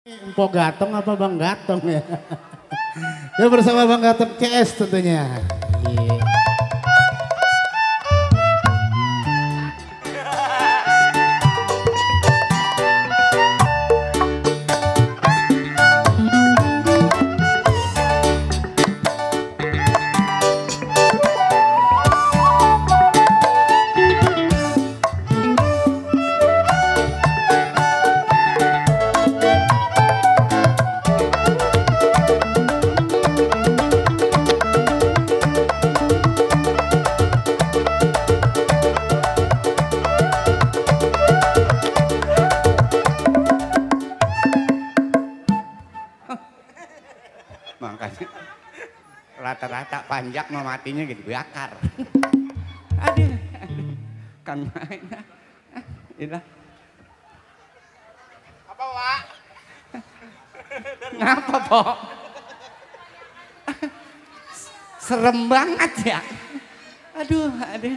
Empok Gatong apa Bang Gatong ya? Ya bersama Bang Gatong CS tentunya. Iya. Makanya rata-rata panjak mah matinya gitu bakar. Aduh, kan main. Inilah. Apa, Wak? Ngapa, Pok? Serem banget ya. Aduh, aduh.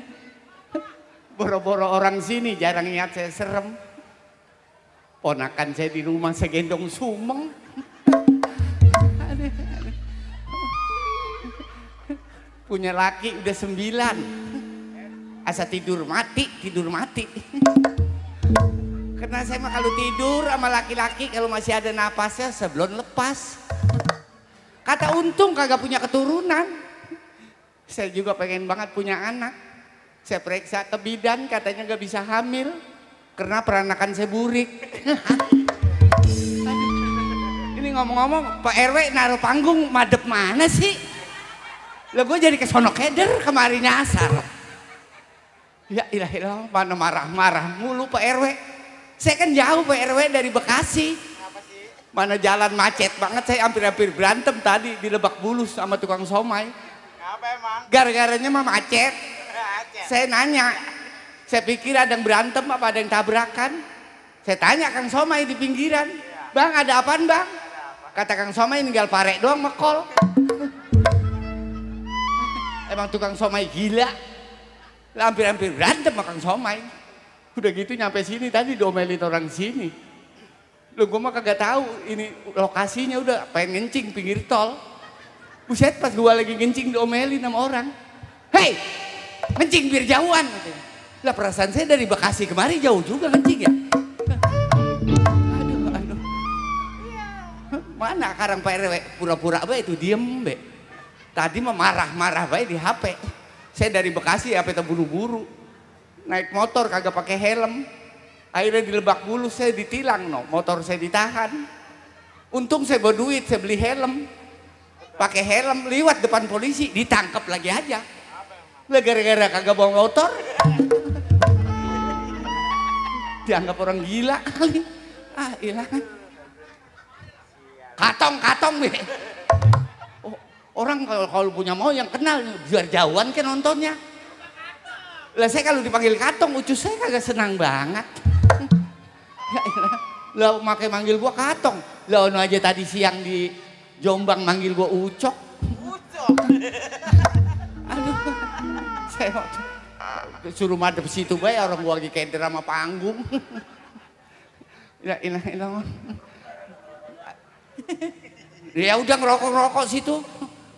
Boro-boro orang sini jarang lihat saya serem. Ponakan saya di rumah saya gendong sumeng. Punya laki udah 9. Asa tidur mati. Karena saya mah kalau tidur sama laki-laki kalau masih ada napasnya sebelum lepas. Kata untung kagak punya keturunan. Saya juga pengen banget punya anak. Saya periksa ke bidan katanya gak bisa hamil. Karena peranakan saya burik. Ini ngomong-ngomong Pak RW naruh panggung madep mana sih? Lah gue jadi kesono keder kemarin nyasar. Ya ilah mana marah-marah mulu Pak RW. Saya kan jauh Pak RW dari Bekasi. Kenapa sih? Mana jalan macet banget, saya hampir-hampir berantem tadi di Lebak Bulus sama tukang somai. Kenapa emang? Gara-garanya mah macet. Macet. Saya nanya, saya pikir ada yang berantem apa ada yang tabrakan. Saya tanya Kang Somai di pinggiran, Bang ada apaan Bang? Kata Kang Somai tinggal parek doang mekol. Emang tukang somai gila. Lah hampir-hampir berantem sama Kang Somai. Udah gitu nyampe sini tadi diomelin orang sini. Loh gue mah kagak tahu ini lokasinya, udah pengen ngencing pinggir tol. Buset pas gue lagi ngencing diomelin sama orang. Hei ngencing biar jauhan. Lah perasaan saya dari Bekasi kemari jauh juga ngencing ya. Aduh. Mana karang Pak RW pura-pura apa itu diem be. Tadi mah marah-marah baik di HP. Saya dari Bekasi HP terburu-buru. Naik motor kagak pakai helm. Akhirnya di Lebak Bulus saya ditilang no. Motor saya ditahan. Untung saya bawa duit, saya beli helm. Pakai helm liwat depan polisi, ditangkap lagi aja. Lah gara-gara kagak bawa motor. Dianggap orang gila kali. Ah ilah. Katong be. Orang kalau punya mau yang kenal biar jauhan kan nontonnya. Lah saya kalau dipanggil Katong, ucus saya kagak senang banget. Ya elah, lah makai manggil gua Katong. Lah ono aja tadi siang di Jombang manggil gua Ucok. Ucok. Aduh, saya suruh madep situ bae orang gua lagi kayak drama panggung. Ya elah. Ya udah ngerokok situ.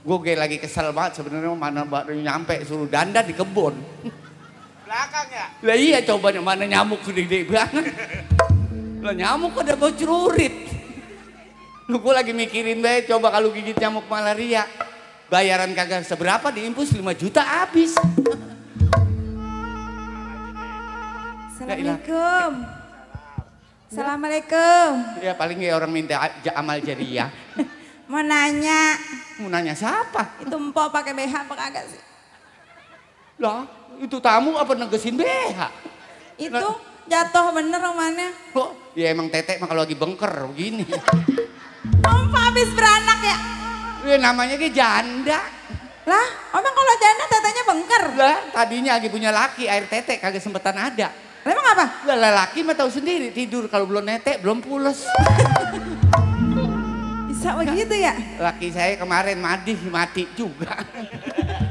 Gue lagi kesel banget sebenarnya, mana baru nyampe suruh dandan di kebun. Belakang ya? Lah iya coba mana nyamuk gede-gede banget. Lah nyamuk ada bau cerurit. Lu gue lagi mikirin bae coba kalau gigit nyamuk malaria. Bayaran kagak seberapa diimpus 5 juta habis. Assalamualaikum. Assalamualaikum. Ya paling ya orang minta amal jariah. Mau nanya. Mau nanya siapa? Itu empok pakai BH apa kagak sih? Lah itu tamu apa negesin BH? Itu jatuh bener rumahnya. Oh, ya emang tetek mah kalau lagi bengker begini. Empok habis beranak ya? Ya namanya ke janda. Lah, emang kalau janda tetenya bengker? Lah tadinya lagi punya laki, air tetek kagak sempetan ada. Lah emang apa? Lah laki mah tahu sendiri tidur kalau belum netek belum pules. Bisa begitu ya? Laki saya kemarin mati juga.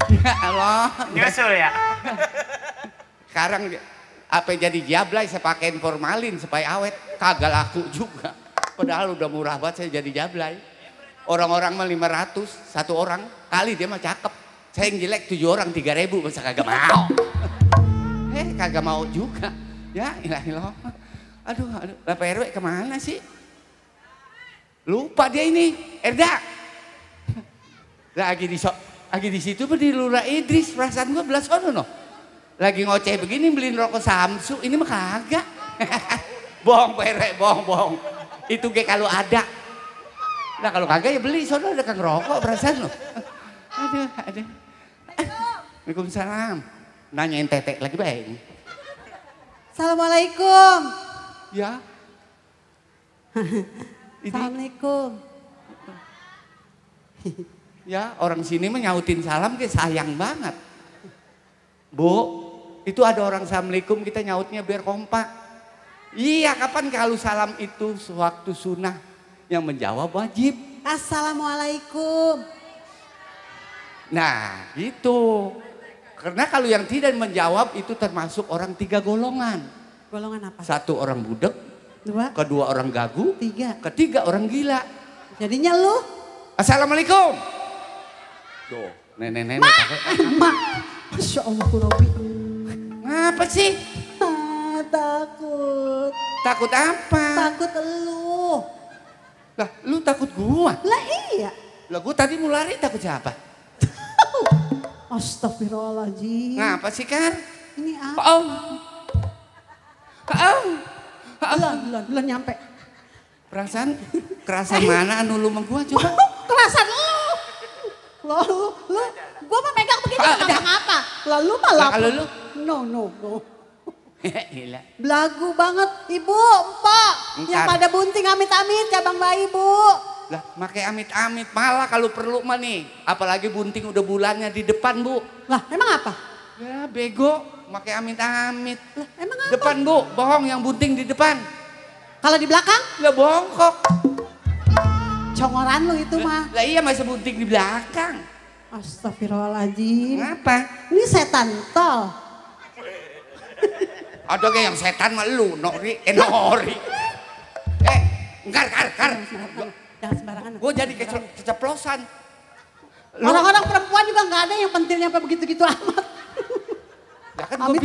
Ya Allah. Nyusul ya? Sekarang apa jadi jablay saya pakein formalin supaya awet, kagak laku juga. Padahal udah murah banget saya jadi jablay. Orang-orang mah 500 satu orang, kali dia mah cakep. Saya yang jelek 7 orang 3.000 masa kagak mau. Kagak mau juga. Ya ilah. Aduh, Bapak RW kemana sih? Lupa dia ini, Erda. Lagi di situ di Lurah Idris, perasaan gua belas ono no. Lagi ngoceh begini beliin rokok Samsu, ini mah kagak. Bohong Pak RW, bohong. Itu ge kalau ada. Nah kalau kagak ya beli, sono ada kang rokok perasaan lo. Aduh. Waalaikumsalam. Nanyain tetek lagi baik. Assalamualaikum. Ya. Assalamualaikum. Ya orang sini mah nyautin salam kayak sayang banget. Bu, itu ada orang assalamualaikum kita nyautnya biar kompak. Iya, kapan kalau salam itu sewaktu sunnah yang menjawab wajib. Assalamualaikum. Nah, gitu. Karena kalau yang tidak menjawab itu termasuk orang 3 golongan. Golongan apa? 1 orang budek, 2, kedua orang gagu, 3. ketiga orang gila. Jadinya lu? Assalamualaikum. Tuh, nenek-nenek pakai. Mak. Masya Allah Robi. Ngapa sih? Takut. Takut apa? Takut lu. Lah, lu takut gua? Lah iya. Lah gua tadi mau lari takut siapa? Astagfirullahaladzim. Ngapa sih kan? Ini apa? Belum nyampe. Perasaan kerasa mana anu lu sama gua coba? Kerasan lu. Gua mah megang begini nggak apa. Lalu malah. Kalau lu? No. Gila. Belagu banget ibu, empok. Yang pada bunting amit-amit cabang bayi bu. Lah make amit-amit malah kalau perlu mah nih. Apalagi bunting udah bulannya di depan bu. Lah emang apa? Ya bego make amit-amit. Lah emang apa? Depan bu, bohong yang bunting di depan. Kalau di belakang? Lah bongkok. Congoran lu itu mah. Lah iya masa bunting di belakang. Astagfirullahaladzim. Ngapa? Ini setan tol. Ada kayak yang setan mah lu, Nori. Kar. Jangan sembarangan. Gue jadi keceplosan. Orang-orang perempuan juga nggak ada yang pentilnya sampai begitu-gitu amat. Ya kan gue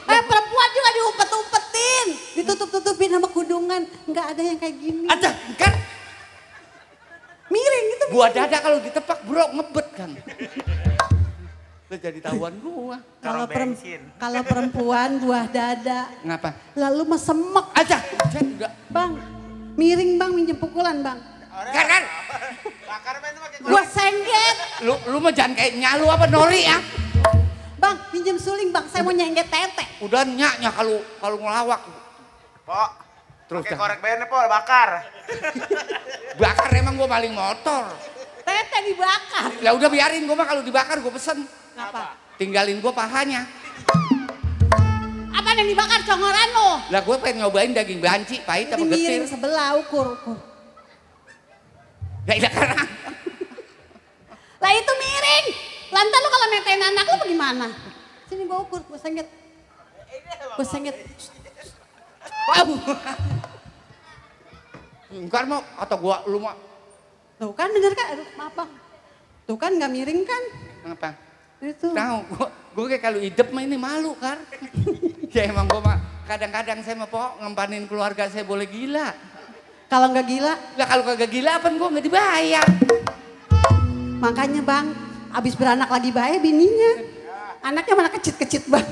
perempuan juga diumpet-umpetin. Ditutup-tutupin sama kudungan. Nggak ada yang kayak gini. ada kan? Miring gitu. Gua dada kalau ditepak bro ngebet kan. Udah jadi tahuan gua. Kalau perempuan buah dada. Ngapa? Lalu mah semek. Aja. Enggak. Bang, miring bang minjem pukulan bang. Kan. Bakar main pakai Gua sengget. Lu mah jangan kayak nyalu apa Nori ya. Bang, pinjem suling bang, saya mau nyengget tete. Udah nyaknya kalau ngelawak. Pok, Terus pakai dah. korek bener po, bakar. Bakar emang gua maling motor. Tete dibakar. Ya udah biarin gua mah kalau dibakar gua pesen. Apa? Tinggalin gua pahanya. Apa yang dibakar congoran lo? Lah gua pengen nyobain daging banci, pahit apa Ini miring getir. sebelah ukur. Ya iya karena. Lah itu miring. Lantas lu kalau netain anak lu bagaimana? Sini gua ukur, gua sengget. Gua sengget. Wow. Enggak mau atau gua lu mah. Tuh kan bener kan? Aduh maaf bang. Tuh kan gak miring kan? Kenapa? Itu. Tahu, gua kayak kalau hidup mah ini malu kan. Ya emang gua mah kadang-kadang saya mah pok ngempanin keluarga saya boleh gila. Kalau nggak gila, Lah kalau kagak gila apa gua nggak dibayar. makanya bang, abis beranak lagi bae bininya. Anaknya mana kecit-kecit bang.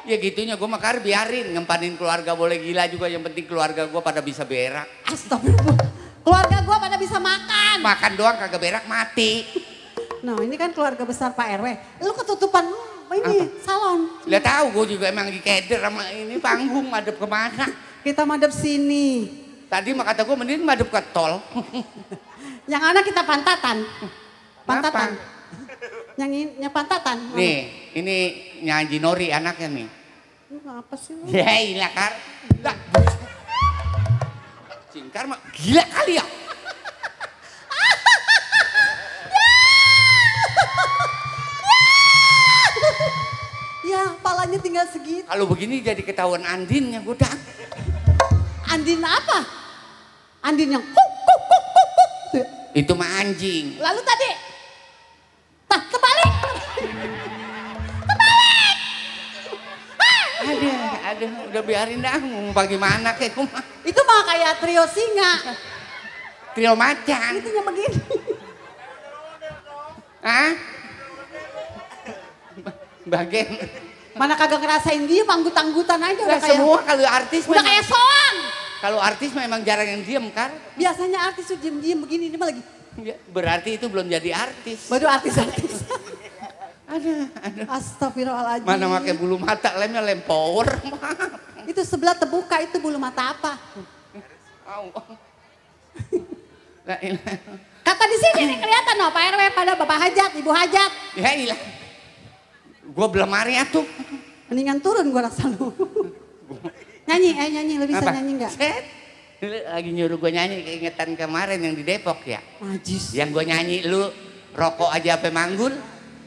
Ya gitunya gua mah biarin ngempanin keluarga boleh gila juga yang penting keluarga gua pada bisa berak. Astagfirullah. Keluarga gua pada bisa makan. Makan doang kagak berak mati. Nah ini kan keluarga besar Pak RW. Lu ketutupan ini salon. Lah tahu gua juga emang lagi keder sama ini panggung madep kemana. Kita madep sini. Tadi mah kata gua mending madep ke tol. Yang anak kita pantatan. Pantatan. Kenapa? Yang pantatan. Nih, ini nyanyi Nori anaknya nih. Lu apa sih lu? Ya ilah Kar. Lah. Cingkar mah gila kali ya. Ya, palanya tinggal segitu. Kalau begini jadi ketahuan Andinnya gue dah. Andin apa? Andin yang kuk kuk kuk kuk kuk. Tuh. Itu mah anjing. Lalu tadi, terbalik. Aduh, udah biarin dah, mau bagaimana kayak kumah. Itu mah kayak trio singa. Trio macan. Itunya begini. Hah? Bagian. Mana kagak ngerasain dia, anggut-anggutan aja udah Lah kayak. semua kalau artis Udah kayak soang. kalau artis memang jarang yang diem kan? Biasanya artis tuh diem-diem begini, ini mah lagi. Ya, berarti itu belum jadi artis. Baru artis-artis. Aduh. Astagfirullahaladzim. Mana pakai bulu mata, lemnya lem power. Itu sebelah terbuka, itu bulu mata apa? Au. Lah, ilah. Kata di sini nih kelihatan no, Pak RW pada Bapak Hajat, Ibu Hajat. Ya ilah. Gua belum hari atuh. Mendingan turun gua rasa lu. Nyanyi, lu bisa Apa? nyanyi nggak? Set. Lu lagi nyuruh gue nyanyi keingetan kemarin yang di Depok ya. Najis. Yang gue nyanyi lu rokok aja apa manggul.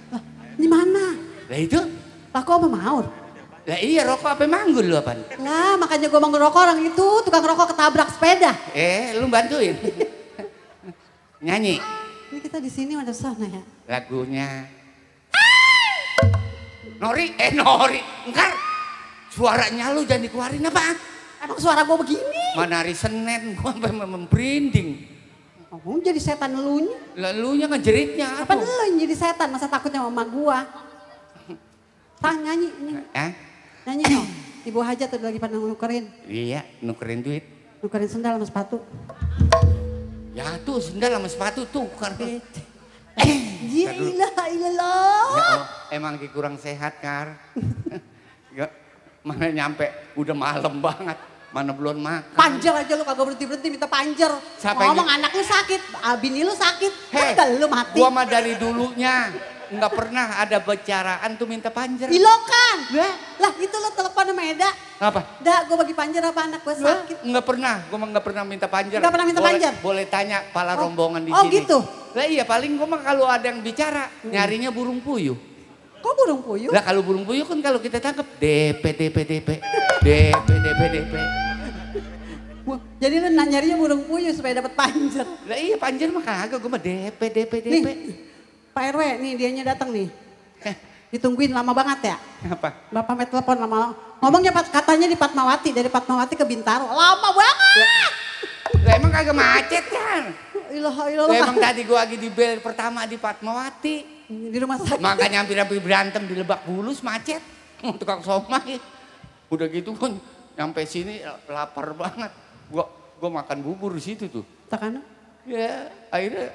Lah, di mana? Lah itu. Lah kok apa mau? Lah iya rokok apa manggul lu apaan? Lah makanya gua mau ngerokok orang itu, tukang rokok ketabrak sepeda. Lu bantuin. Nyanyi. Ini kita di sini ada sana ya. Lagunya. Nori, enggak. Suaranya lu jangan dikeluarin apa? Emang suara gua begini? Mana hari Senin gua sampai membrinding. Oh, jadi setan elunya. Lalunya ngejeritnya Apa apa? lu yang jadi setan? Masa takutnya sama gua? Tang nyanyi. Nyanyi no. Ibu Hajat tuh lagi pada nukerin. Iya, nukerin duit. Nukerin sendal sama sepatu. Ya tuh sendal sama sepatu tuh kan. Ya ilah. Ya Allah, emang kurang sehat Kar. Ya, mana nyampe udah malam banget. Mana belum makan. Panjer aja lu kagak berhenti minta panjer. Siapa Ngomong yang- anak lu sakit, bini lu sakit. Hei, Kagak lu mati. gua mah dari dulunya nggak pernah ada bicaraan tuh minta panjer. Ilokan. Lah itu lu telepon sama Eda. Apa? Dah gua bagi panjer apa anak gua sakit. Nggak pernah, gua mah nggak pernah minta panjer. Nggak pernah minta panjer? Boleh tanya pala rombongan di Oh sini. gitu. Lah iya paling gua mah kalau ada yang bicara nyarinya burung puyuh. Kok burung puyuh? Lah kalau burung puyuh kan kalau kita tangkap DP. Wah, jadi lu nyarinya burung puyuh supaya dapat panjer. Lah iya panjer mah kagak, gua mah DP. Nih, Pak RW nih dianya datang nih. Ditungguin lama banget ya. Apa? Bapak main telepon lama. Ngomongnya katanya di Fatmawati, dari Fatmawati ke Bintaro. Lama banget. Lah emang kagak macet kan? Ilah. Lah emang tadi gua lagi di bel pertama di Fatmawati. Di rumah sakit. Makanya hampir berantem di Lebak Bulus macet. Tukang somai. Udah gitu pun nyampe sini lapar banget. Gua makan bubur di situ tuh. Takana? Ya akhirnya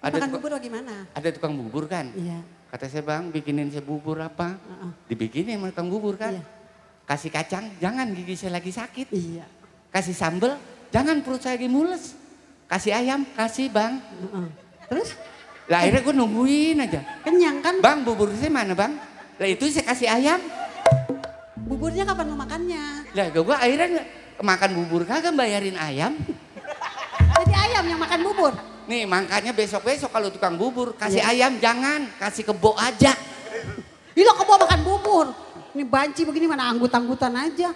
Makan bubur bagaimana? ada tukang bubur kan. Iya. Kata saya bang bikinin saya bubur apa? Dibikinin sama tukang bubur kan. Iya. Kasih kacang, jangan gigi saya lagi sakit. Iya. Kasih sambal, jangan perut saya lagi mules. Kasih ayam, kasih bang. Terus? Lah akhirnya gue nungguin aja. Kenyang kan? Bang bubur saya mana bang? Lah itu saya kasih ayam. Buburnya kapan lu makannya? Lah gue akhirnya makan bubur kagak bayarin ayam. Jadi ayam yang makan bubur? Nih makanya besok-besok kalau tukang bubur kasih ayam jangan, kasih kebo aja. Ih lo kebo makan bubur. Ini banci begini mana anggut-anggutan aja.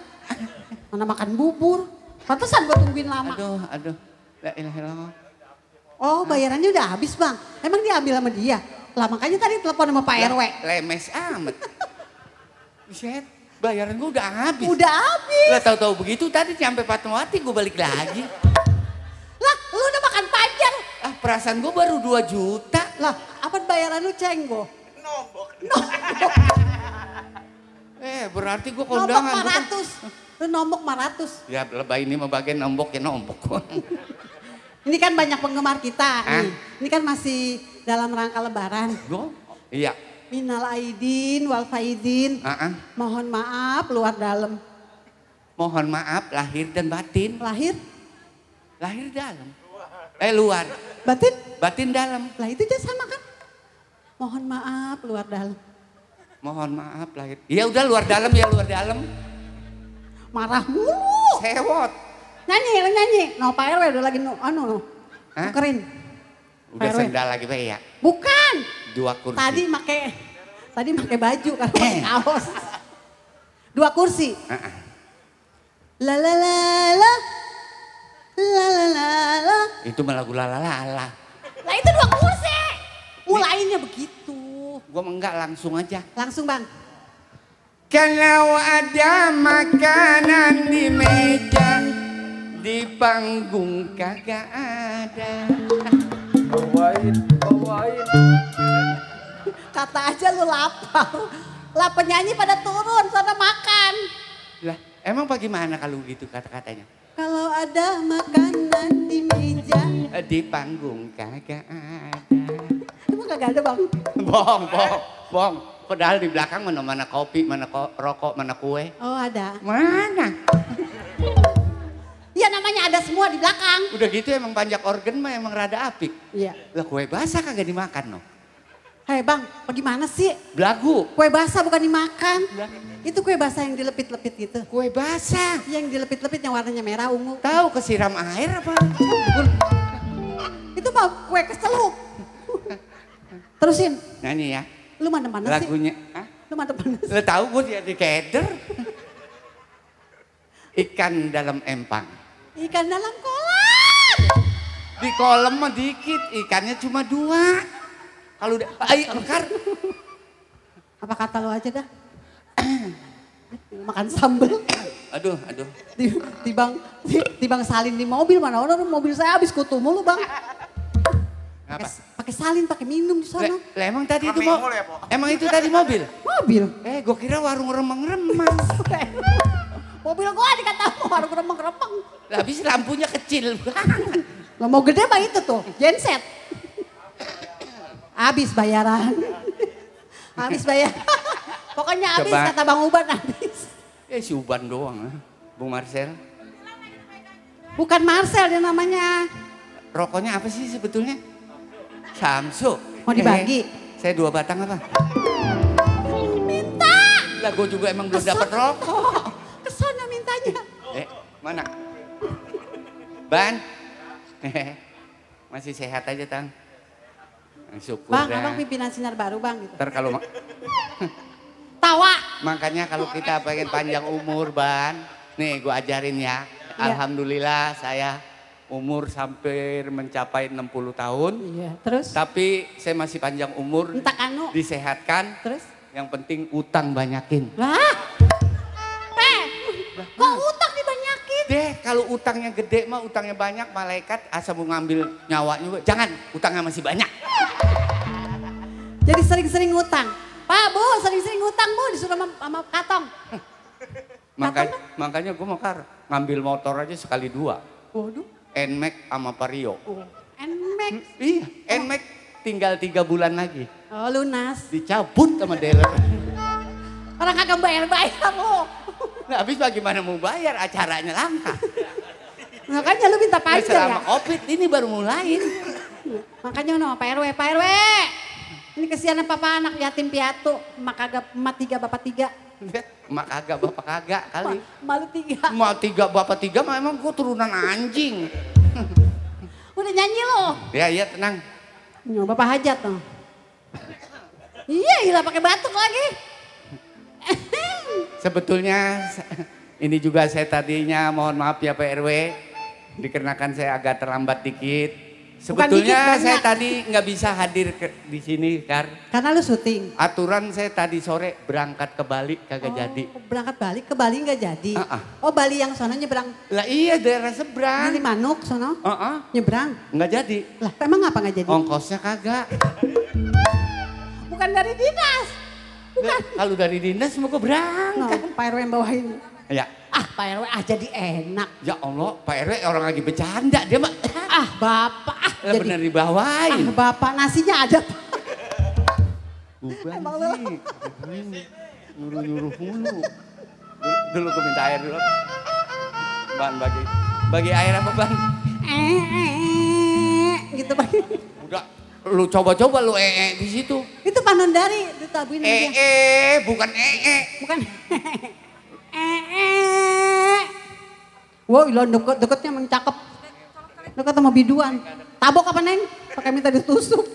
Mana makan bubur. Pantesan gua tungguin lama. Aduh. La ilaha illallah. Oh bayarannya udah habis bang. Emang dia ambil sama dia? Lah makanya tadi telepon sama Pak RW. Lemes amat. Buset, bayaran gue udah habis. Udah habis. Lah tahu-tahu begitu tadi nyampe Fatmawati gue balik lagi. Lah lu udah makan panjang. Ah perasaan gue baru 2 juta. Lah apa bayaran lu cenggo? Nombok. Berarti gue Nombok kondangan. 400. Lu nombok 400. Ya lebay ini mah bagian nombok ya nombok. Ini kan banyak penggemar kita Ah. nih. Ini kan masih dalam rangka lebaran. Gue? Iya. Minal aidin wal faidin. Mohon maaf luar dalam. Mohon maaf lahir dan batin. Lahir, Lahir dalam. Luar. batin. Batin dalam. Lah itu aja sama kan? Mohon maaf luar dalam. Mohon maaf lahir. Ya udah luar dalam ya luar dalam. Marah mulu. Sewot. Nyanyi, lu nyanyi. No Pak RW udah lagi Hah? nukerin. Udah Pak RW. sendal lagi Pak ya. Bukan. 2 kursi. Tadi make baju kan pakai kaos. 2 kursi. La la la la. La la la la. Itu mah lagu lalala. Lah itu dua kursi. Mulainya begitu. Gua enggak langsung aja. Langsung bang. Kalau ada makanan di meja, di panggung kagak ada. Bawain. Kata aja lu lapar. Lah penyanyi pada turun, sana makan. Lah, emang bagaimana kalau gitu kata-katanya? Kalau ada makanan di meja. Di panggung kagak ada. Emang kagak ada bang? Bohong. Padahal di belakang mana kopi, mana rokok, mana kue. Oh ada. Mana? Ya namanya ada semua di belakang. Udah gitu emang panjak organ mah emang rada apik. Iya. Lah kue basah kagak dimakan no. Hei bang, bagaimana sih? Belagu. Kue basah bukan dimakan. Itu kue basah yang dilepit-lepit gitu. Kue basah. Yang dilepit-lepit yang warnanya merah ungu. Tahu kesiram air apa? Itu mah kue keselup. Terusin. Nyanyi ya. Lu mana-mana sih? Lagunya. Hah? Lu mana-mana sih? Lo tahu gue jadi keder. Ikan dalam empang. Ikan dalam kolam. Di kolam mah dikit, ikannya cuma 2. Kalau udah, ayo Mekar. Apa kata lu aja dah? Makan sambal. Aduh. Tibang salin di mobil, mana orang mobil saya habis kutu mulu bang. Apa? Pakai salin, pakai minum di sana. Lah emang tadi itu Minggu ya, Po? emang itu tadi mobil? Mobil. Gue kira warung remang-remang. Mobil gua dikata warung remeng-remeng. Lah habis lampunya kecil banget. Lah mau gede mah itu tuh, genset. Habis bayaran. Habis bayar. Pokoknya habis Coba. kata Bang Uban habis. Si Uban doang, Bung Marcel. Bukan Marcel dia namanya. Rokoknya apa sih sebetulnya? Samsu. Mau dibagi? Saya 2 batang apa? Minta. Lah gue juga emang belum dapat rokok. Kesana mintanya. Mana? Ban? Masih sehat aja, Tang. Syukur Bang, dah. abang pimpinan Sinar Baru bang gitu. Ntar kalau Tawa. makanya kalau kita pengen panjang umur, Ban. Nih gue ajarin ya. Iya. Alhamdulillah saya umur hampir mencapai 60 tahun. Iya, terus? Tapi saya masih panjang umur. Entak anu. Disehatkan. Terus? Yang penting utang banyakin. Lah. Kok utang dibanyakin? Deh, kalau utangnya gede mah utangnya banyak, malaikat asal mau ngambil nyawanya. Jangan, utangnya masih banyak. Jadi sering-sering ngutang. Pak, Bu, sering-sering ngutang, Bu, disuruh sama Katong. Makanya gue Mekar ngambil motor aja sekali 2. Waduh. Nmax sama Vario. Nmax. Iya, Nmax tinggal 3 bulan lagi. Oh, lunas. Dicabut sama dealer. Orang kagak bayar-bayar lo. Nah, habis bagaimana mau bayar, acaranya langka. Makanya lu minta pajak Selama ya. COVID ini baru mulain. Makanya nama Pak RW, Pak RW. Ini kesianan papa anak yatim piatu, emak 3 bapak 3. Emak kagak, bapak kagak kali. Malu 3. Emak 3, bapak 3 mah emang gue turunan anjing. Udah nyanyi lo. Ya, tenang. Bapak hajat tuh. Iya, gila pakai batuk lagi. Sebetulnya ini juga saya tadinya mohon maaf ya Pak RW. Dikarenakan saya agak terlambat dikit. Sebetulnya dikit, saya tadi nggak bisa hadir di sini Karena lu syuting. aturan saya tadi sore berangkat ke Bali kagak jadi. Berangkat Bali, ke Bali nggak jadi. Oh Bali yang sono nyebrang. Lah iya daerah Di seberang. Manuk sono. Nyebrang. Nggak jadi. Lah emang apa nggak jadi? Ongkosnya kagak. Bukan dari dinas. Bukan. Kalau dari dinas mau gue berangkat. No, Pak RW yang bawain. Ya. Pak RW jadi enak. Ya Allah, Pak RW orang lagi bercanda dia mah. Bapak Lah bener dibawain. Bapak nasinya ada. Bukan sih. Nyuruh-nyuruh mulu. Dulu gue minta air dulu. Ban bagi air apa Ban? Gitu Bang. Udah lu coba-coba lu di situ. Itu Panondari ditabuin aja. Bukan Bukan. Wow, ilon deketnya emang cakep. Deket sama biduan. Tabok apa Neng? Pakai minta ditusuk.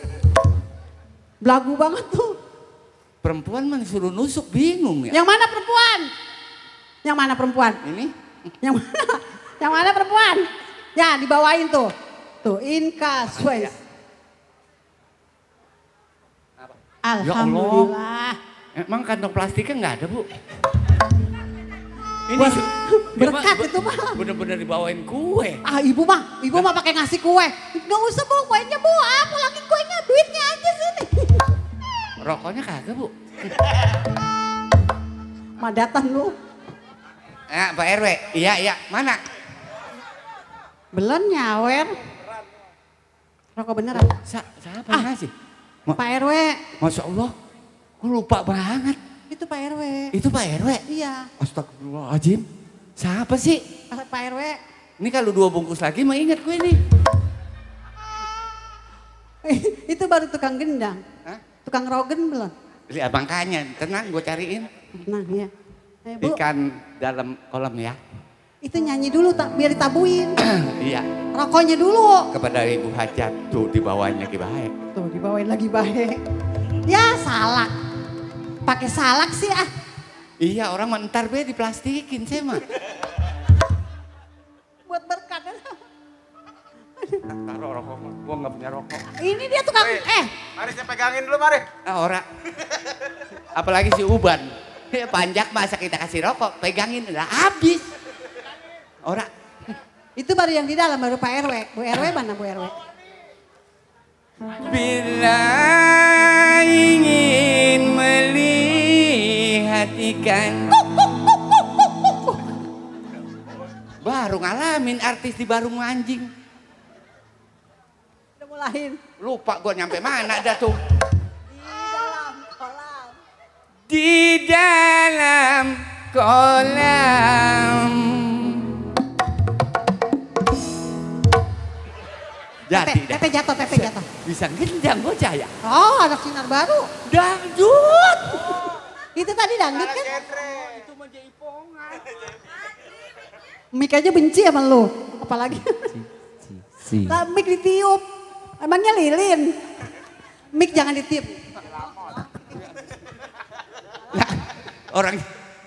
Belagu banget tuh. Perempuan mah disuruh nusuk bingung ya. Yang mana perempuan? Yang mana perempuan? Ini? Yang mana? Yang mana perempuan? Ya dibawain tuh. Tuh Inka Swiss. Alhamdulillah. Emang kantong plastiknya nggak ada bu? Ini Wah, berkat itu mah. Bener-bener dibawain kue. Ah ibu mah pakai ngasih kue. Nggak usah bu, kuenya bu, apa lagi kuenya, duitnya aja sini. Rokoknya kagak bu? Madatan lu. Pak RW, iya, mana? Belum nyawer. Rokok beneran. Siapa yang ngasih? Pak RW. Masya Allah, gue lupa banget. Itu Pak RW. Itu Pak RW? Iya. Astagfirullahaladzim. Siapa sih? Pak RW. Ini kalau 2 bungkus lagi mah ingat gue nih. Itu baru tukang gendang. Hah? Tukang rogen belum? Lihat makanya, tenang gue cariin. Nah ya. Bu, Ikan dalam kolam ya. itu nyanyi dulu biar ditabuin. Iya. Rokoknya dulu. Kepada Ibu Hajat tuh dibawain lagi baik. Tuh dibawain lagi baik. Ya salak. Pakai salak sih ah. Iya orang mah ntar be diplastikin saya mah. Buat berkat. Taruh rokok mah, gua nggak punya rokok. Ini dia tukang Mari saya pegangin dulu mari. Ora. Apalagi si Uban. Panjak masa kita kasih rokok, pegangin udah habis. Ora. Itu baru yang di dalam baru Pak RW. Bu RW mana Bu RW? Bila ingin melihat ikan. Baru ngalamin artis di Barung Anjing. Udah mulain. Lupa gua nyampe mana dah tuh. Di dalam kolam. Di dalam kolam. Jadi dah. Tepe jatuh. Bisa gendang bocah ya. Oh, anak sinar baru. Dangdut. Itu tadi dangdut kan? Itu mah jaipongan. Mik aja benci sama lu. Apalagi. Lah mik ditiup. Emangnya lilin. Mik jangan ditiup. Nah, orang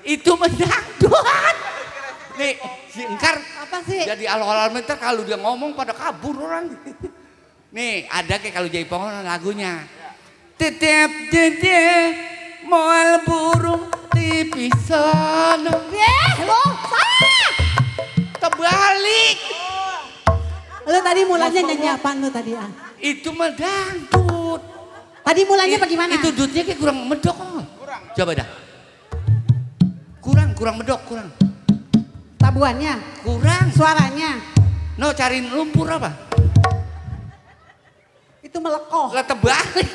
itu mah dangdut. Nih, si Engkar Apa sih? jadi alo-alo meter kalau dia ngomong pada kabur orang. Nih, ada kayak kalau jaipongan lagunya. Tetep moal burung tipis sono. Lo salah. Terbalik. Lo tadi mulanya nyanyi apaan lo tadi ah? Itu mah dangdut. Tadi mulanya bagaimana? Itu dutnya kayak kurang medok. Coba dah. Kurang medok, kurang. Tabuannya, Kurang. suaranya. No, cariin lumpur apa? Itu melekoh. Lah terbalik.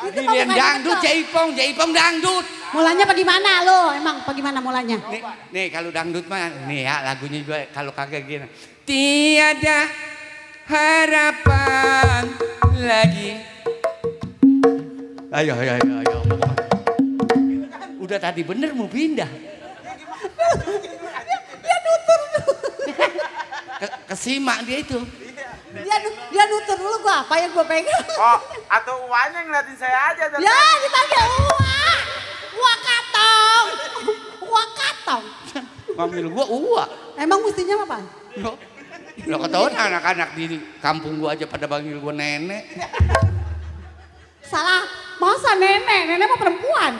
Itu Ini mah yang bukan dangdut, medok. jaipong dangdut. Mulanya bagaimana lo? Emang bagaimana mulanya? Nih kalau dangdut mah, nih ya lagunya juga kalau kagak gini. Tiada harapan lagi. Ayo. Udah tadi bener mau pindah. Dia nutur dulu. Kesimak dia itu. Dia nutur dulu gua apa yang gua pegang. Oh, atau uangnya ngeliatin saya aja. Ya dipanggil uak katong. Uak katong. Manggil gua uak. Emang mestinya apa? Lo ketahuan anak-anak di kampung gua aja pada panggil gua nenek. Salah, masa nenek mah perempuan.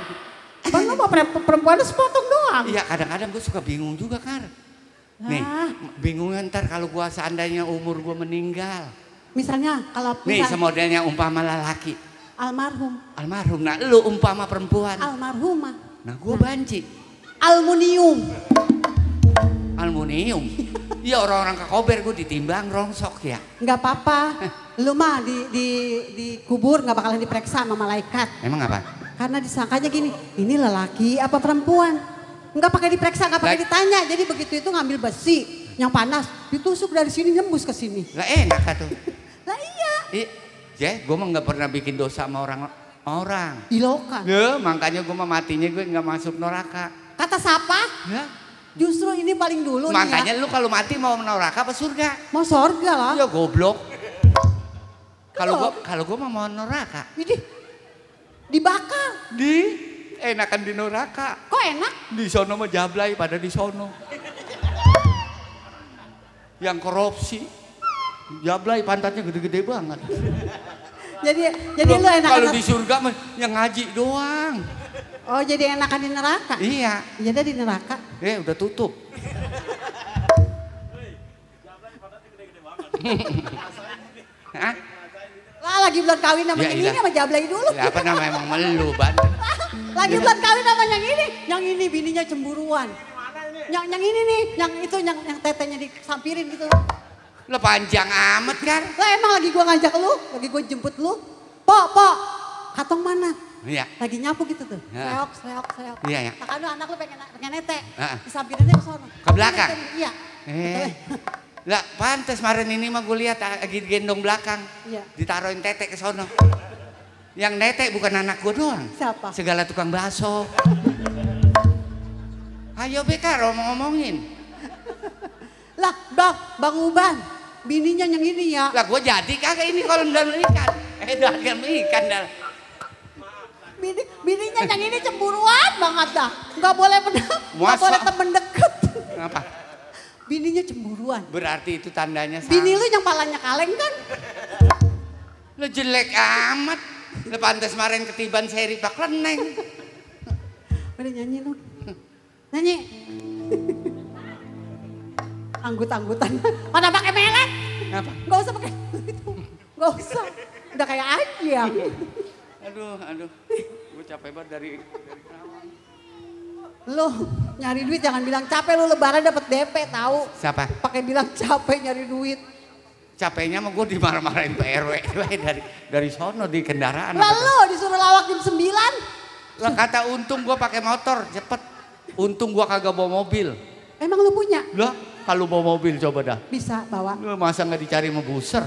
Bang lu mau perempuan sepotong doang. Iya kadang-kadang gua suka bingung juga Kar. Nih bingungnya ntar kalau gua seandainya umur gua meninggal. Misalnya kalau Nih semodelnya umpama lelaki. almarhum, Nah lu umpama perempuan. almarhumah, Nah gua banci. aluminium. Aluminium. Iya orang-orang ke kober gua ditimbang rongsok ya. Nggak apa-apa. Lu mah dikubur nggak bakalan diperiksa sama malaikat. Emang apa? Karena disangkanya gini, ini lelaki apa perempuan? Nggak pakai diperiksa, nggak pakai ditanya. Jadi begitu itu ngambil besi yang panas, ditusuk dari sini nembus ke sini. Lah enak tuh. Lah iya. Gue mah nggak pernah bikin dosa sama orang. Ilokan. Ya makanya gue mah matinya gue nggak masuk neraka. Kata siapa? Ya. Justru ini paling dulu Makanya nih ya. lu kalau mati mau neraka apa surga? Mau sorga lah. Ya goblok. Kalau gue mau neraka. Ini dibakar. Enakan di neraka. Kok enak? Di sono mah jablay pada di sono. Yang korupsi. Jablay pantatnya gede-gede banget. Jadi lu enakan. Kalau di surga mah yang ngaji doang. Oh jadi enakan di neraka? Iya. Iya dah di neraka. Udah tutup. Hah? Lah lagi bulan kawin sama Ya, yang ini sama Jablay dulu. Ya, apa namanya emang melu ban. Lagi bulan kawin sama yang ini bininya cemburuan. Yang ini nih, yang tetenya disampirin gitu. Lo panjang amat kan? Lah emang lagi gua ngajak lu, lagi gua jemput lu. Po, Katong mana? Iya. Lagi nyapu gitu tuh. Ya. Seok. Iya. Tak ada anak lu pengen nete. Heeh. Disampirinnya ke sono. Ke belakang? Iya. Lah pantes kemarin ini mah gue lihat lagi gendong belakang. Iya. Ditaruhin tete ke sono. Yang nete bukan anak gue doang. Siapa? Segala tukang bakso. Ayo Beka ngomongin. Lah Bang Uban, bininya yang ini ya. Lah gue jadi kagak ini kalau dalam ikan. Dalam ikan dah. Bininya yang ini cemburuan banget dah. Nggak boleh temen deket. Kenapa? Bininya cemburuan. Berarti itu tandanya sama. Bini lu yang palanya kaleng kan? Lo jelek amat. Lo pantas kemarin ketiban seri Pak Leneng. Udah nyanyi lu. Nyanyi. Anggut-anggutan. Mana pakai melek? Apa? Gak usah pakai itu. Gak usah. Udah kayak ayam. Aduh. Gue capek banget dari kawan. Lo nyari duit jangan bilang capek, lu lebaran dapat DP tahu. Siapa? Pakai bilang capek nyari duit. Capeknya mah gue dimarah-marahin PRW dari sono di kendaraan. Lalu disuruh lawak jam 9. Lah kata untung gue pakai motor cepet. Untung gue kagak bawa mobil. Emang lu punya? Lah kalau bawa mobil coba dah. Bisa bawa. Lu masa nggak dicari sama buser?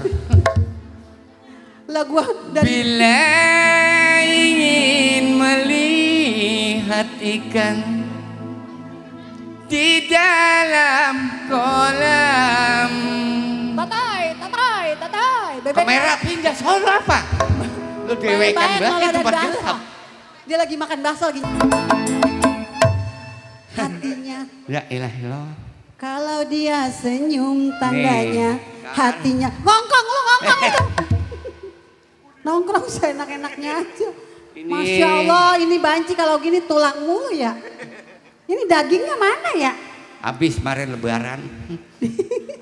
Lah gua dari Bila ingin melihat ikan di dalam kolam. Tatai. Bebek. Kamera pindah sono apa? Lu dewekan Baik-baik banget kalau tempat ada gelap. bakso. Dia lagi makan bakso lagi. Hatinya. Ya ilah lo. Kalau dia senyum tandanya Nih. hatinya. Ngongkong itu. Nongkrong seenak-enaknya aja. Ini. Masya Allah ini banci kalau gini tulang mulu ya. Ini dagingnya mana ya? Habis kemarin lebaran.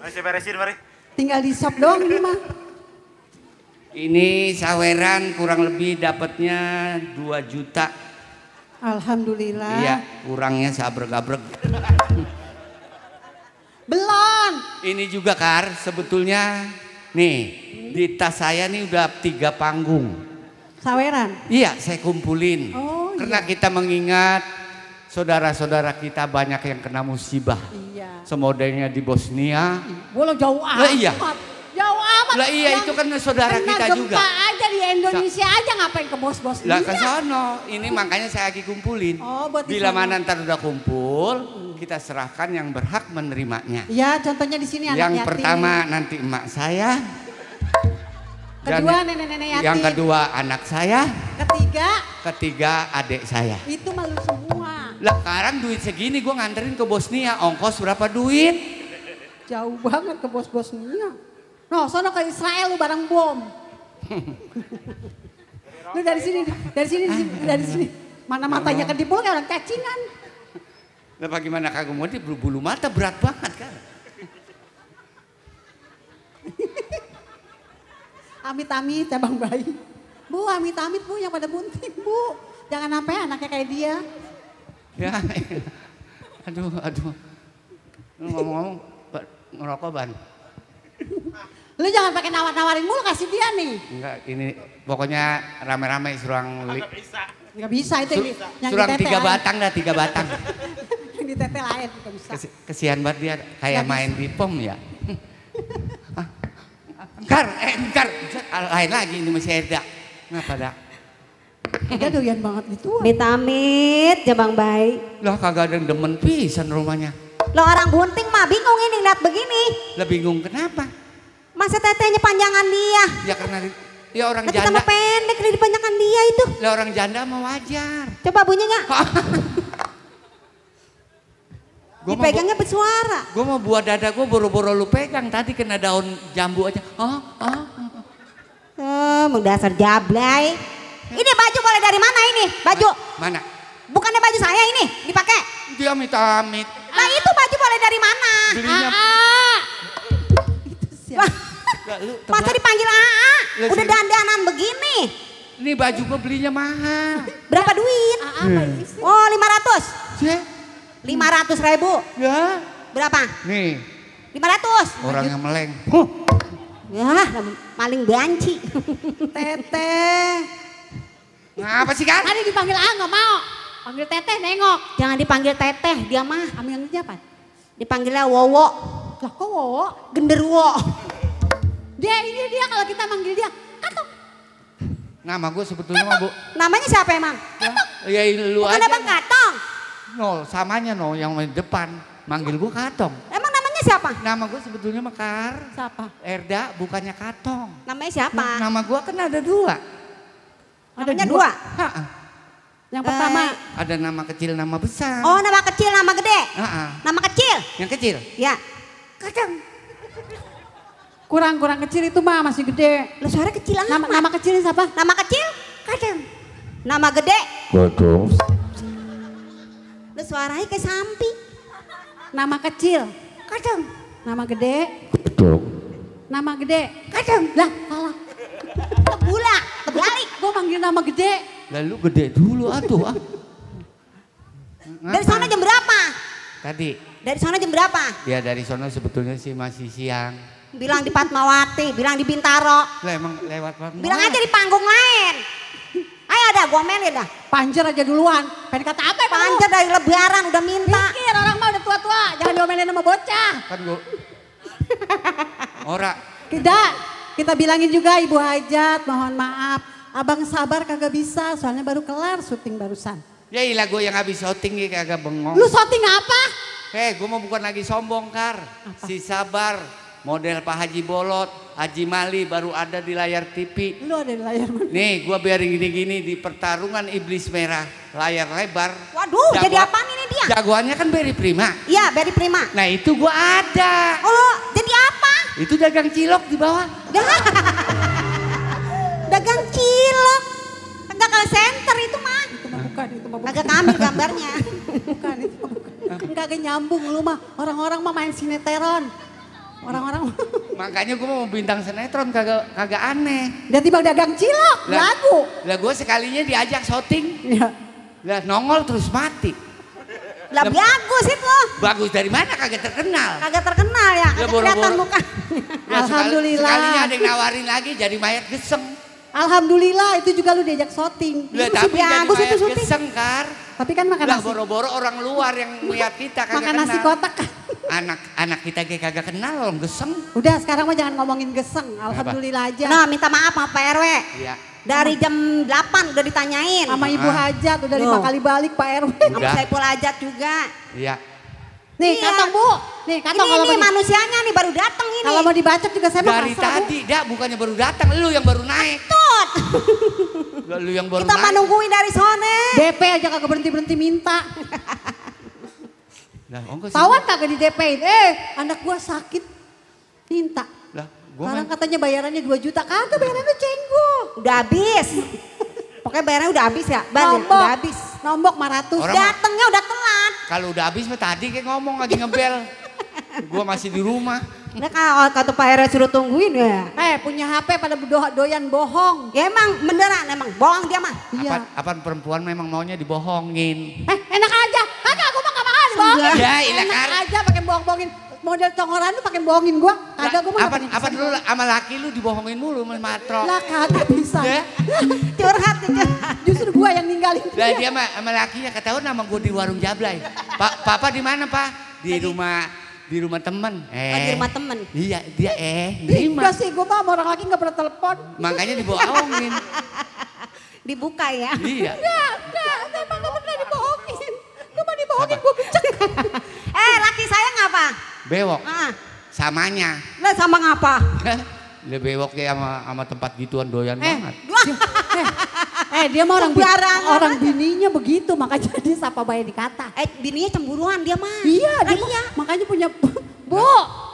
Mari saya beresin mari. Tinggal di sop doang ini mah. Ini saweran kurang lebih dapatnya 2 juta. Alhamdulillah. Iya, kurangnya seabrek-abrek. Belum. Ini juga Kar, sebetulnya nih di tas saya nih udah 3 panggung. Saweran. Iya, saya kumpulin. Oh, Karena kita mengingat saudara-saudara kita banyak yang kena musibah. Iya. Semodelnya di Bosnia. Boleh jauh amat. Lah iya. Jauh amat. Lah iya itu kan saudara Kena kita gempa juga. aja di Indonesia aja ngapain ke bos-bos Lah dia? ke sono, ini makanya saya lagi kumpulin. Oh, buat di Bila sono. mana ntar udah kumpul, kita serahkan yang berhak menerimanya. Ya contohnya di sini anak Yang yatim. pertama nanti emak saya. Dan Kedua nenek-nenek yatim. yang kedua anak saya. Ketiga Adik saya. itu malu semua. Lah sekarang duit segini gue nganterin ke Bosnia, ongkos berapa duit? Jauh banget ke bos-bosnya. No, sono ke Israel lu barang bom. Lu dari sini. Mana matanya kedipul kayak orang cacingan. Lah bagaimana kagak mau di bulu mata berat banget kan? Amit-amit ya Bang Bayi. Bu, amit-amit Bu yang pada bunting Bu. Jangan sampai anaknya kayak dia. Ya, aduh. Lu ngomong-ngomong ngerokok ban? Lu jangan pakai nawar-nawarin mulu kasih dia nih. Enggak, ini pokoknya rame-rame surang Enggak bisa itu yang surang ditete 3 lain. batang dah 3 batang. Yang ditete lain enggak bisa. Kesian banget dia kayak Nggak main di pom ya. Engkar, lain lagi ini masih ada. Kenapa dak? Dia doyan banget gitu. Amit-amit ya Bang Bayi. Lah kagak ada yang demen pisan rumahnya. Lo orang bunting mah bingung ini lihat begini. Lah bingung kenapa? Masa tetenya panjangan dia. Ya karena ya orang Nanti tambah janda. pendek di panjangan dia itu. Lah orang janda mah wajar. Coba bunyinya. Dipegangnya bersuara. Gue mau buat dada gue boro-boro lu pegang. Tadi kena daun jambu aja. Dasar jablay. Ini baju boleh dari mana ini? Baju? Mana? Bukannya baju saya ini dipakai? Dia amit-amit. Lah itu baju boleh dari mana? Belinya. Wah, masa dipanggil AA? Lah, Udah sini. dandanan begini. Ini baju gue belinya mahal. Berapa duit? Oh 500. Cek. 500.000. Ya. Berapa? Nih 500. orang yang meleng. Ya, maling banci. Teteh. Ngapa sih kan? Tadi dipanggil nggak mau. Panggil teteh nengok. Jangan dipanggil teteh, dia mah. Ambilnya apa? Dipanggilnya Wowo. Lah kok Wowo? Genderuwo. Dia kalau kita manggil dia Katok. Nama gue sebetulnya mah Bu. Namanya siapa emang? Ya lu Bukan aja. Abang Katong. No, samanya no yang di depan. Manggil gue Katong. Emang namanya siapa? Nama gue sebetulnya Mekar. Siapa? Erda bukannya Katong. Namanya siapa? Nama gue kan ada dua. Namanya dua. Ha-ha. Yang pertama. Ada nama kecil, nama besar. Oh nama kecil, nama gede. Ha-ha. Nama kecil. Yang kecil. Ya. Kurang kecil itu mah masih gede. Lu suara kecil amat. Nama kecilnya siapa? Nama kecil? Kadang. Nama gede? Kodong. Lu suaranya kayak sampi. Nama kecil. Kadang. Nama gede. Kodong. Nama gede. Kadang. Lah salah. Tebulak. Terbalik. Gue manggil nama gede. Lalu gede dulu atuh ah. Dari sana jam berapa? Tadi. Dari sana jam berapa? Ya dari sana sebetulnya sih masih siang. Bilang di Fatmawati, bilang di Bintaro. Lah emang lewat banget. Bilang aja di panggung lain. Ayo dah, gua melin dah. Panjer aja duluan. Pengen kata apa emang lu? Panjer dari lebaran udah minta. Pikir orang mah udah tua-tua. Jangan diomelin sama bocah. Kan gua. Ora. Tidak. Kita bilangin juga Ibu Hajat, mohon maaf. Abang sabar kagak bisa, soalnya baru kelar syuting barusan. Ya ilah gue yang habis syuting ya kagak bengong. Lu syuting apa? Gue mau bukan lagi sombong Kar. Si Sabar, model Pak Haji Bolot, Haji Mali baru ada di layar TV. Lu ada di layar mana? Nih gue biarin gini-gini di pertarungan iblis merah layar lebar. Waduh, jadi apaan ini dia? Jagoannya kan Berry Prima. Iya, Berry Prima. Nah itu gue ada. Oh, jadi apa? Itu dagang cilok di bawah. Dagang cilok. Enggak ke center itu mah. Itu mah bukan. Kagak kamil gambarnya. Bukan, itu mah bukan. Kan kagak nyambung lu mah. Orang-orang mah main sinetron. Orang-orang Makanya gue mau bintang sinetron kagak aneh. dia tiba dagang cilok, lagu. Lah gue sekalinya diajak syuting. Iya. Lah nongol terus mati. Lah bagus itu. Bagus dari mana kagak terkenal. Kagak terkenal ya. Kagak kelihatan boro-boro. muka. Ya, Alhamdulillah. Sekalinya ada yang nawarin lagi jadi mayat geseng. Alhamdulillah itu juga lu diajak syuting. Lah Itu tapi sih jadi bagus mayat itu syuting. geseng Kar. Tapi kan makan Lah nasi. boro-boro orang luar yang melihat kita kagak Makan kenal. nasi kotak. Anak kita kayak kagak kenal orang geseng. Udah sekarang mah jangan ngomongin geseng. Alhamdulillah aja. Nah, minta maaf sama Pak RW. Iya. Dari jam 8 udah ditanyain. Sama Ibu Hajat udah 5 Loh. kali balik Pak RW. Sama Udah. Saiful Hajat juga. Iya. Nih Iya. Katong Bu. Nih Katong Ini kalau nih mau manusianya nih baru datang ini. kalau mau dibacok juga saya mau Dari pasrah, Bu. tadi dah bukannya baru datang, lu yang baru naik. Tut. Lu yang baru Kita naik. menungguin dari sone. DP aja kagak berhenti minta. Lah, ongkos Tawan kagak di DP-in. Anak gua sakit. Minta. Lah, gua Sekarang main. katanya bayarannya 2 juta. Kagak bayarannya cenggo. Udah habis. Pokoknya bayarnya udah habis ya. Balik, Nombok. udah habis. Nombok 500. Orang- Datangnya udah telat. Kalau udah habis mah tadi kayak ngomong lagi ngebel. Gua masih di rumah. Nah kalau kata Pak RW suruh tungguin ya. Punya HP pada doyan bohong. Ya emang beneran emang bohong dia mah. Iya. Apaan perempuan memang maunya dibohongin. Enak aja. Kagak gua mah gak bakal dibohongin. Ya, ilah, Enak Kar. aja pakai bohong-bohongin. Model congoran lu pakai bohongin gua. Kagak gua mah apa nggak apa dulu sama laki lu dibohongin mulu sama matro. Lah kagak bisa. Ya? Curhat curhat. Justru gua yang ninggalin Lah dia sama lakinya ketahuan nama gua di warung Jablay. Papa di mana, Pak? Di rumah temen. Di rumah temen. Iya, dia nerima. Enggak sih, gue mah sama orang lagi gak pernah telepon. Makanya dibohongin. Dibuka ya. Iya. Enggak, saya emang gak pernah dibohongin. Gue mah dibohongin, gue becek. Laki saya ngapa? Bewok. Ah, Samanya. lah sama ngapa? Dia bewok kayak sama tempat gituan doyan banget. Dia mah Sembarangan orang aja. bininya begitu, makanya dia sapa bayi dikata. Bininya cemburuan dia mah. Iya, Lah dia iya. makanya punya Bu,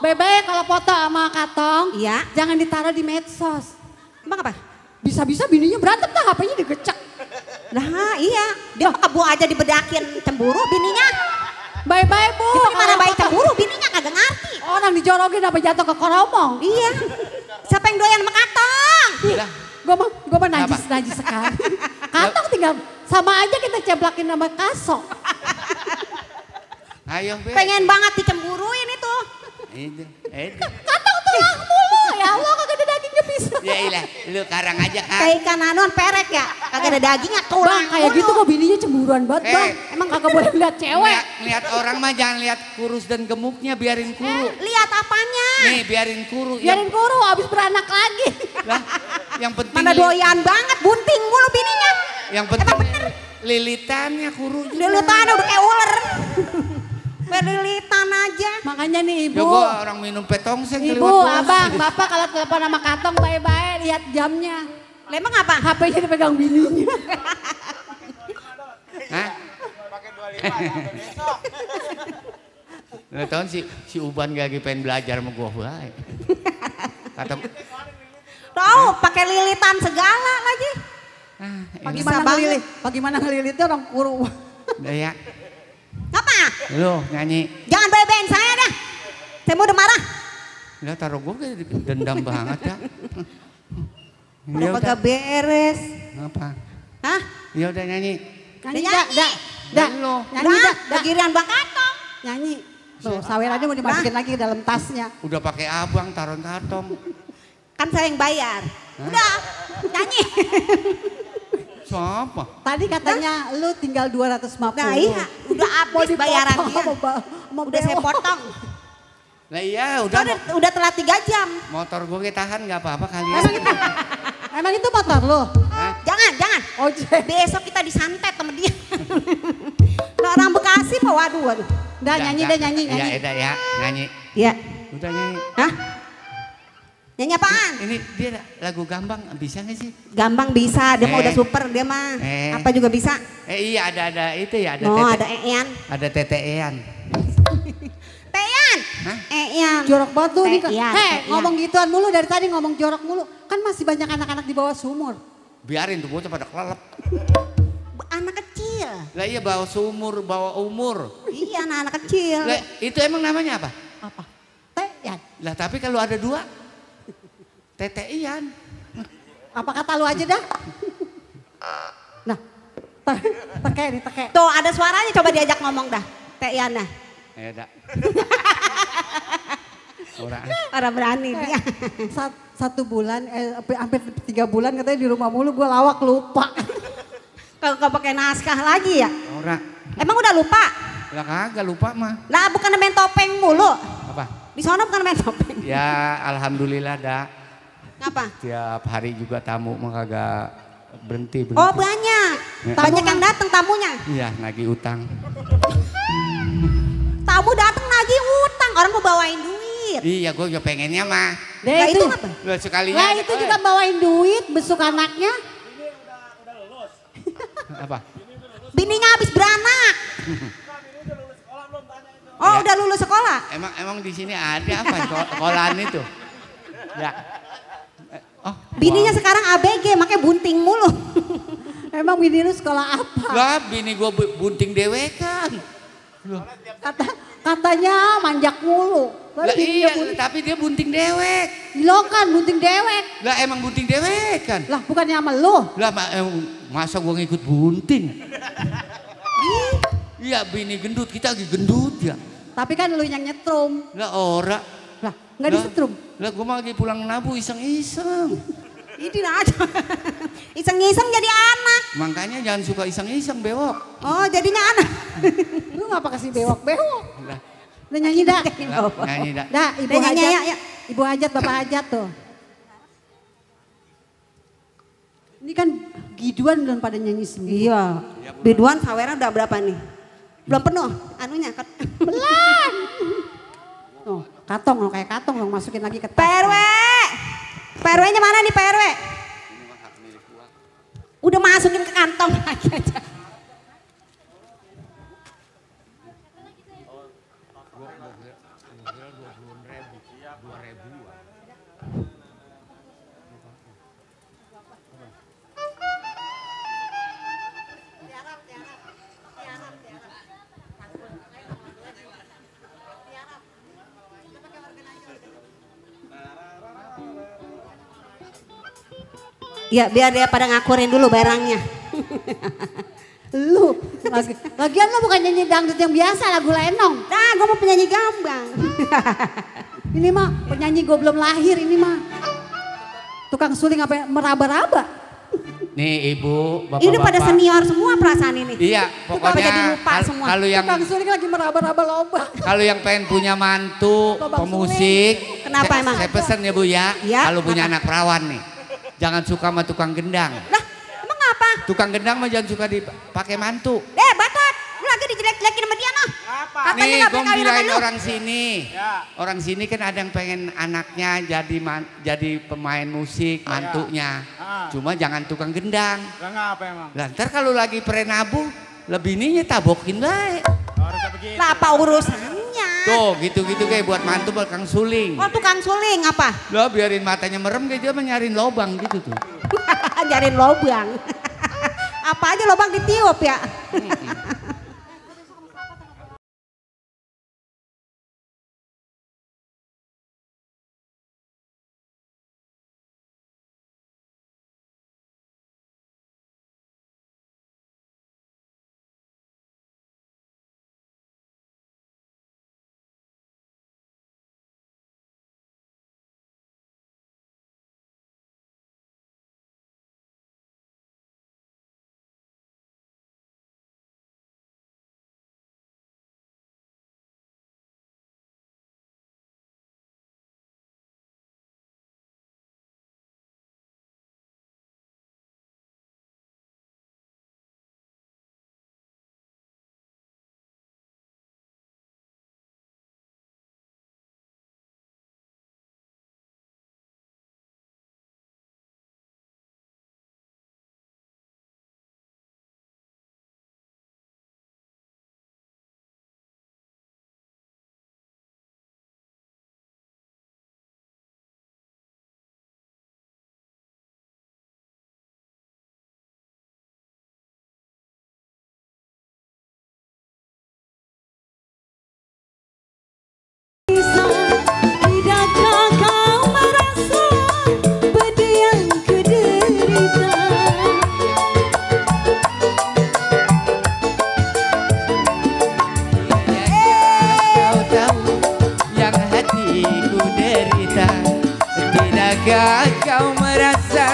Bebe kalau foto sama Katong, Iya. jangan ditaruh di medsos. Emang apa? Bisa-bisa bininya berantem dah, HP-nya digecek. Nah iya, dia mah kebu aja dibedakin cemburu bininya. Bye-bye Bu. Itu gimana kalau bayi foto. cemburu bininya kagak ngerti. Orang dijorogin apa jatuh ke koromong. Iya. Siapa yang doyan sama Katong? Lah, Gue mah najis sekali. Katong tinggal sama aja kita ceplakin sama kasok. ayo Be. Pengen banget dicemburuin itu. Itu. Katong tulang mulu, ya Allah kagak ada dagingnya bisa. Ya ilah, lu karang aja Kak. Kayak ikan anuan perek ya. Kagak ada dagingnya tulang. Bang kayak gitu kok bininya cemburuan banget bang. Emang kagak boleh lihat cewek. Lihat orang mah jangan lihat kurus dan gemuknya, biarin kuru. Lihat apanya? Nih, biarin kuru. Biarin kuru abis beranak lagi. Lah, yang penting Mana doyan banget bunting mulu bininya. yang penting lilitannya kuru. Lilitan udah kayak ular. Lilitan aja. Makanya nih Ya ibu. gua orang minum petongseng Ibu, abang, bapak kalau telepon sama Katong baik-baik lihat jamnya. Lah emang apa? HP-nya dipegang bininya. Hah? Lu tahu si Uban lagi pengen belajar sama gua bae. Kata Tahu pakai lilitan segala lagi. Bagaimana banget. ngelilit? Bagaimana ngelilitnya orang kuru. udah ya, Apa? lu nyanyi. Jangan beben saya dah. Saya mau udah marah. Udah taruh gua kayak dendam banget ya. Ya Udah udah. kagak beres. Apa? Hah? Ya udah nyanyi. Nyanyi, Nyanyi. dah. Lu. Nyanyi, Dah, dah. giliran Bang Katong. Nyanyi. Tuh, sawerannya mau dimasukin lagi ke dalam tasnya. Udah pakai abang taruh kantong. Kan saya yang bayar. Udah, nyanyi. Siapa? Tadi katanya lu tinggal 250. Nah iya, udah habis bayaran dia. Udah saya potong. Lah iya udah Udah telat 3 jam. motor gue tahan nggak apa-apa kali ya. Emang itu motor lu? Jangan. Ojek. Besok kita disantet sama dia. Nah, orang Bekasi mah waduh. Dah nyanyi deh nyanyi. Iya udah ya nyanyi. Iya. Udah nyanyi. Hah? Nyanyi apaan? Ini dia lagu Gambang bisa nggak sih? Gampang bisa, dia mah udah super dia mah. Apa juga bisa. Iya ada itu ya ada Oh, tete. ada Eyan. Ada tetean. Teyan. Hah? Eyan. Jorok banget tuh nih. Iya, Hei iya. ngomong gituan mulu dari tadi ngomong jorok mulu. Kan masih banyak anak-anak di bawah sumur. Biarin tuh bocah pada kelelep. Anak kecil. Lah iya bawa sumur, bawa umur. Iya, anak kecil. Lah itu emang namanya apa? Apa? Teyan. Lah tapi kalau ada 2 tetean. Apa kata lu aja dah? Nah, teke nih teke. Tuh ada suaranya coba diajak ngomong dah. Teyana. Ya udah. Orang. Orang berani dia. Satu bulan, hampir 3 bulan katanya di rumah mulu gue lawak lupa. Kalau pakai naskah lagi ya. Orang. Emang udah lupa? Lah kagak lupa mah. Lah bukan main topeng mulu. Apa? Di sana bukan main topeng. Ya alhamdulillah dah. Apa? Tiap hari juga tamu mah kagak berhenti. Oh banyak. Ya. Banyak yang datang tamunya. Iya nagih utang. Tamu datang lagi utang. Orang mau bawain duit. Iya gue juga pengennya mah. Nah itu apa? Lah sekalinya. Lah itu juga bawain duit besuk anaknya. Apa? Bininya habis beranak. Oh Ya. udah lulus sekolah. Emang di sini ada apa sekolahan itu? Ya. Oh. Bininya sekarang ABG makanya bunting mulu. Emang bini lu sekolah apa? Lah bini gue bunting dewekan. Katanya manjak mulu. Lah iya tapi dia bunting dewek. Lo kan bunting dewek. Lah emang bunting dewek kan? Lah bukannya sama lu. Lah masa gua ngikut bunting? Iya bini gendut, kita lagi gendut ya. Tapi kan lu yang nyetrum. Lah ora. Lah nggak disetrum. Lah gua mah lagi pulang nabu iseng-iseng. Ini aja. Iseng-iseng jadi anak. Makanya jangan suka iseng-iseng bewok. Oh jadinya anak. Lu ngapa kasih bewok-bewok? Lah Udah nyanyi dah. nyanyi dah. Dah ibu Udah, nyanyi, hajat. ya. Ibu hajat, bapak hajat tuh. Ini kan giduan belum pada nyanyi semua. Iya. Biduan saweran udah berapa nih? Belum penuh anunya. Pelan. Oh, katong loh kayak katong dong masukin lagi ke tas. PRW. PRW-nya mana nih PRW? Udah masukin ke kantong lagi aja. Ya biar dia pada ngakurin dulu barangnya. Lu, lagian lu bukan nyanyi dangdut yang biasa, lagu lenong. Nah gue mau penyanyi gambang. Ini mah penyanyi gue belum lahir ini mah. Tukang suling apa meraba-raba. Nih ibu, bapak-bapak. Ini pada senior semua perasaan ini. Iya, pokoknya jadi lupa semua. kalau yang Tukang suling lagi meraba-raba lomba. kalau yang pengen punya mantu Lobang pemusik, Kenapa emang? Saya pesen ya Bu ya, Ya, kalau punya kenapa? anak perawan nih, jangan suka sama tukang gendang. Lah emang apa? Tukang gendang mah jangan suka dipakai mantu. Batat, lu lagi dijelek-jelekin sama dia noh. Katanya Nih, gak gue boleh kawin sama bilangin lu. orang sini. Orang sini kan ada yang pengen anaknya jadi pemain musik, mantunya. Cuma jangan tukang gendang. Ngapa emang? Lah ntar kalau lagi prenabu, lebih ininya tabokin baik. Harus begitu. Lah apa urusannya? Tuh gitu-gitu kayak buat mantu buat kang suling. Oh tukang suling apa? Lah biarin matanya merem kayak dia mah nyariin lobang gitu tuh. Jarin lobang. Apa aja lobang ditiup ya? Tidakkah kau merasa pedih yang kuderita? Kau tahu yang hatiku derita. Tidakkah kau merasa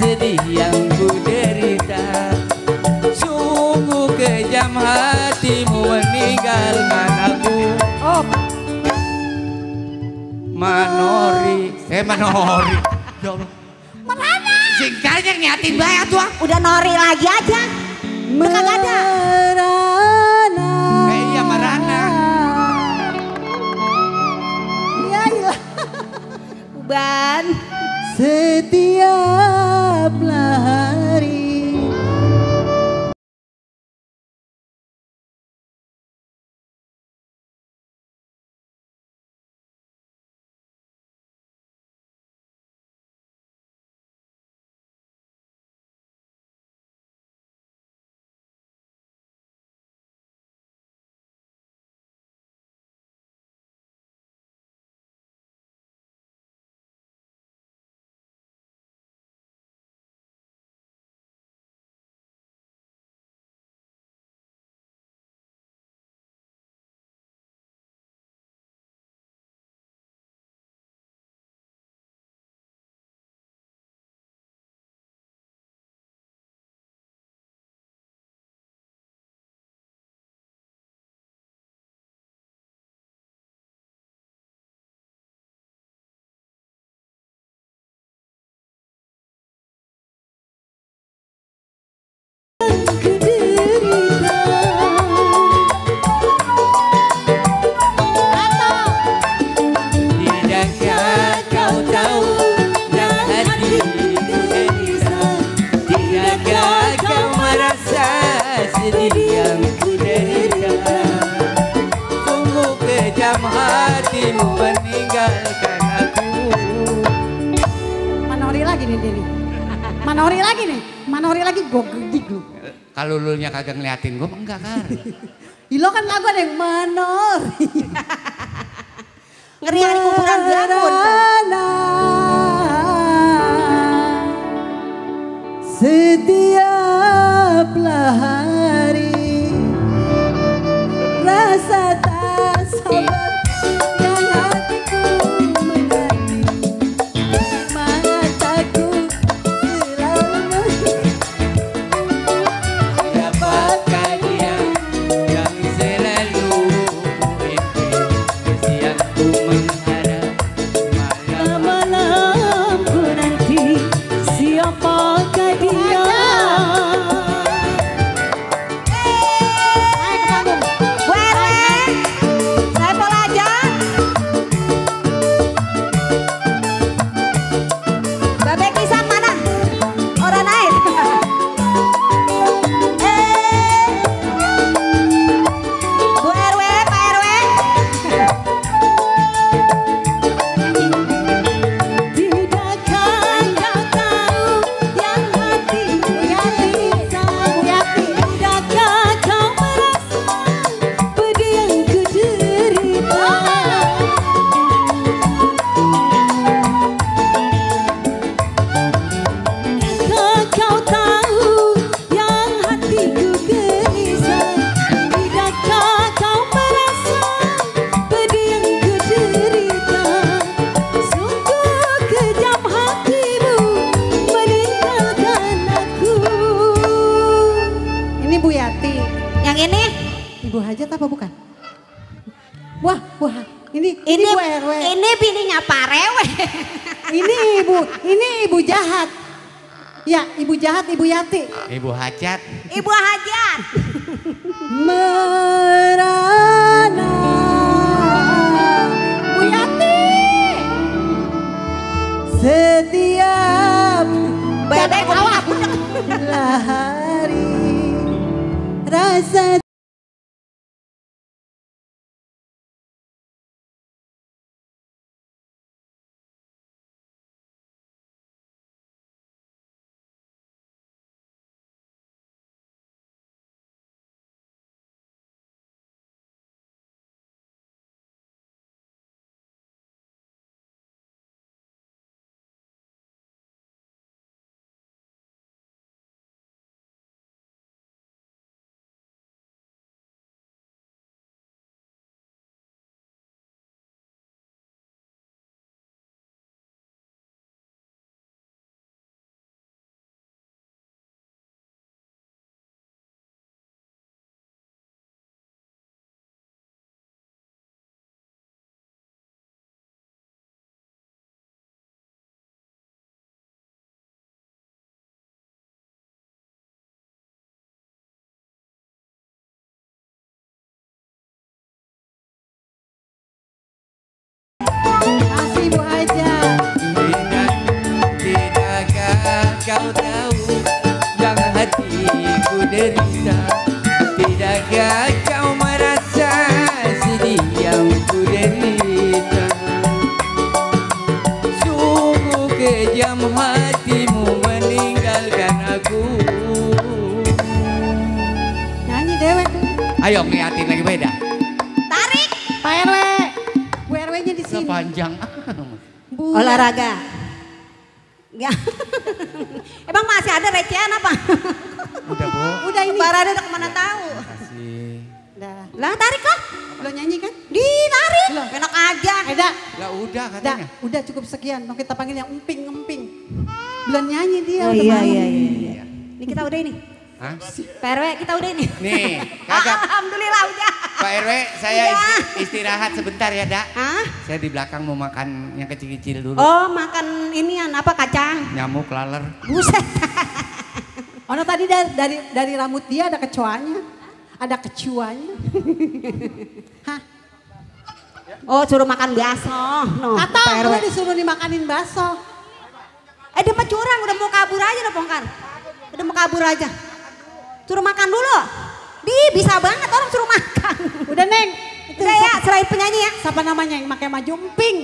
sedih yang ku derita? Sungguh kejam hatimu meninggalkan aku. Oh, Manori. Manori. Ya Allah. Merana. Singkatnya ngiatin banyak tuh. Udah nori lagi aja. Udah kagak ada. merana. Iya Marana. Ya ilah. Uban. Setiap hari. Manori lagi nih. Manori lagi gue gedik lu. Kalau lu nya kagak ngeliatin gue enggak kan. Ilo kan lagu ada yang manori. Ngeri di kuburan bangun. Setiap hari rasa tak sabar yang hatiku menanti, mataku selalu Siapakah dia yang selalu ku siang ku mengharap malam ku nanti. Siapakah dia? Bu RW, saya pola aja. Bebek pisang mana? Orang naik. Bu RW, Pak RW. Tidakkah kau tahu yang hatiku gelisah? Tidakkah kau merasa pedih yang ku derita? Tidakkah kau tahu yang hatiku gelisah? Tidakkah kau merasa pedih yang ku derita? Sungguh kejam hatimu meninggalkan aku. Ini Bu Yati. Yang ini? Ibu Hajat apa bukan? Wah, ini Bu RW. Ini bininya Pak Rewe. Ini ibu jahat. Ya, ibu jahat, Ibu Yati. Ibu Hajat. Ibu Hajat. Merana Bu Yati. Setiap Bebek bawah. hari rasa kasih Bu Hajat. Tidakkah kau tahu yang hatiku derita? Tidakkah kau merasa sedih yang ku derita? Sungguh kejam hatimu meninggalkan aku. Nyanyi dewek. Ayo ngeliatin lagi beda. Tarik. Pak RW. Bu RW-nya di sini. Sepanjang. Bu. Olahraga. Ya. Emang masih ada recehan apa? Udah Bu. Udah ini. Barada udah kemana tahu. Kasih. Udah. Lah tarik lah. Lo nyanyi kan? Ditarik. Loh. Enak aja. Eda. Lah udah Udah, katanya. udah cukup sekian. Mau kita panggil yang emping-emping. Belum nyanyi dia. Oh udah iya, malu. iya. Ini kita udah ini. Hah? Pak RW kita udah ini. Nih, kagak. Alhamdulillah udah. Pak RW, saya Udah. istirahat sebentar ya, Dak. Hah? Saya di belakang mau makan yang kecil-kecil dulu. Oh makan inian apa kacang? Nyamuk, laler. Buset. Oh no, tadi dari rambut dia ada kecoanya. Ada kecuanya. Hah? Oh suruh makan bakso. No, Kata Pak RW. gue disuruh dimakanin bakso. Dia mah curang udah mau kabur aja udah Pongkar. Udah mau kabur aja. Suruh makan dulu. Bisa banget orang suruh makan. Udah Neng. Itu Udah ya selain penyanyi ya. siapa namanya yang pakai baju emping?